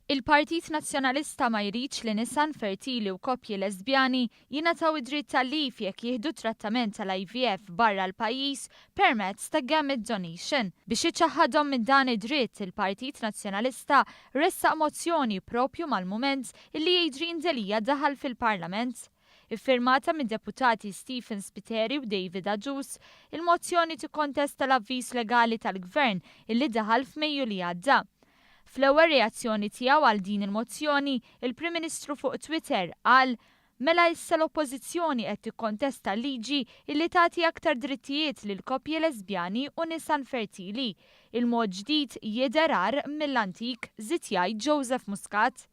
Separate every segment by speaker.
Speaker 1: Il-Partit Nazzjonalista ma jridx li nisa infertili u koppji lesbjani jingħataw id-dritt tal-leave jekk jieħdu trattament tal-IVF barra l-pajjiż permezz ta' gamete donation. Biex iċaħħadhom minn dan id-dritt, il-Partit Nazzjonalista ressaq mozzjoni propju mal-mument illi Adrian Delia daħal fil-Parlament. Iffirmata mid-Deputati Stephen Spiteri u David Agius, il-mozzjoni tikkontesta l-avviż legali tal-Gvern illi daħal f'Mejju li għadda. Fl-ewwel reazzjoni tiegħu għal din il-mozzjoni, il-Prim Ministru fuq Twitter qal, Mela issa l-Oppożizzjoni qed tikkontesta liġi illi tagħti aktar drittijiet lil koppji lesbjani u nisa infertili. Il-mod ġdid jidher agħar mill-antik, żied jgħid Joseph Muscat.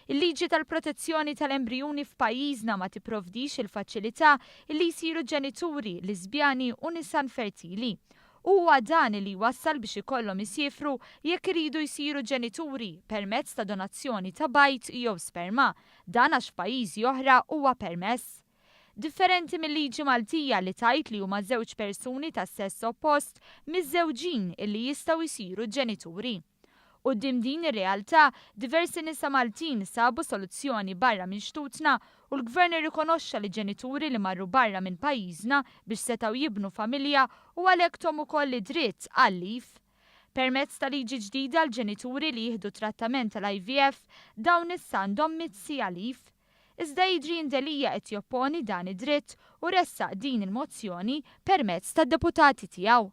Speaker 1: Il-liġi tal-protezzjoni tal-embrijuni f'pajjiżna ma tipprovdix il-faċilità illi jsiru ġenituri lesbjani u nisa infertili. U huwa dan li jwassal biex ikollhom isiefru jekk iridu jsiru ġenituri permezz ta' donazzjoni ta' bajd jew sperma. Dan għax f'pajjiżi oħra huwa permess. Differenti mill-liġi Maltija li tgħid li huma żewġ persuni tas-sess oppost miżżewġin illi jistgħu jsiru ġenituri. Quddiem din ir-realtà, diversi nisa Maltin sabu soluzzjoni barra minn xtutna u l-Gvern irrikonoxxa li ġenituri li marru barra minn pajjiżna biex setgħu jibnu familja u għalhekk tahom ukoll id-dritt għal-leave. Permezz ta' liġi ġdida l-ġenituri li jieħdu trattament tal-IVF dawn issa għandhom 100 siegħa leave. Iżda Adrian Delia qed jopponi dan id-dritt u ressaq din il-mozzjoni permezz tad-deputati tiegħu.